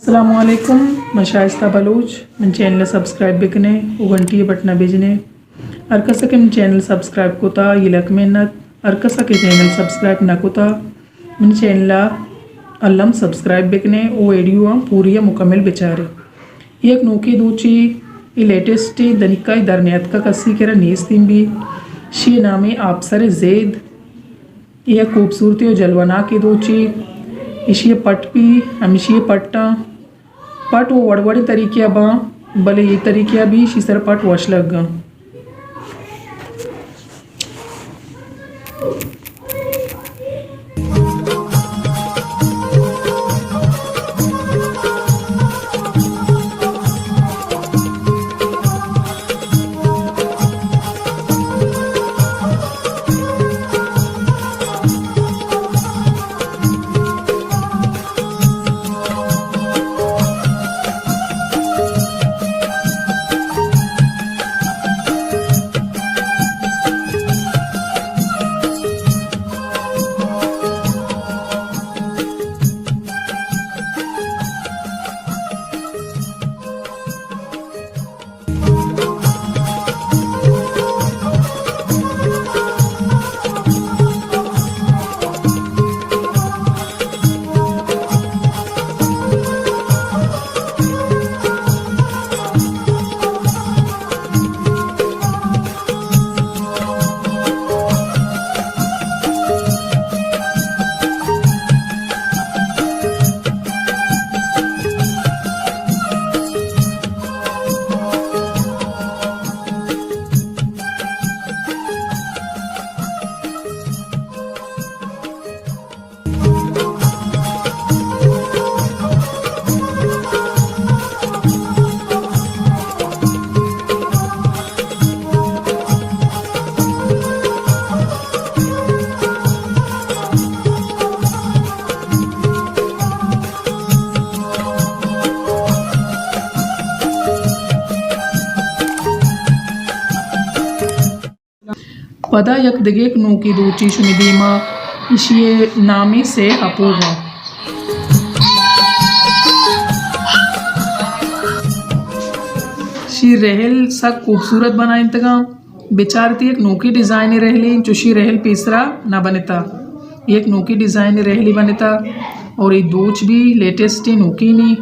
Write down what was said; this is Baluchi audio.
السلام علیکم، من شائستہ بلوچ۔ من چینل سبسکرائب بکنے و گھنٹی بٹنا بجنے۔ ہر کسا کہ من چینل سبسکرائب کتا، یہ لک محنت۔ ہر کسا کہ چینل سبسکرائب نہ کتا، من چینل الم سبسکرائب بکنے و ویڈیو ہم پوری مکمل بچارے۔ یک نوکی دوچی، یہ لیٹسٹ دنیکا درنیاتکا کسی کرا نیستیم بی۔ شی نامی آپسر زید۔ اے یک خوبصورتی و جلوہ ناکیں دوچے۔ ایشی ءِ پٹ بی، ہمیشی ءِ پٹاں۔ پٹ و وڑ وڑیں طریقے ءَ باں، بلے اے طریقے ءَ بی ایشی سر پٹ وش لگاں۔ پدا یک دگہ یک نوکی دوچی شمی دیما، ایشی ءِ نامی سیہ اپوغاں۔ شی رہل سک خوبصورت بنائینتگاں۔ بچارتی یک نوکی ڈیزائن رہلیں، چوشی رہل پیسرا نہ بنتا۔ یک نوکی ڈیزائن رہلی بنتا اور اے دوچ بی لیٹسٹ نوکی نی۔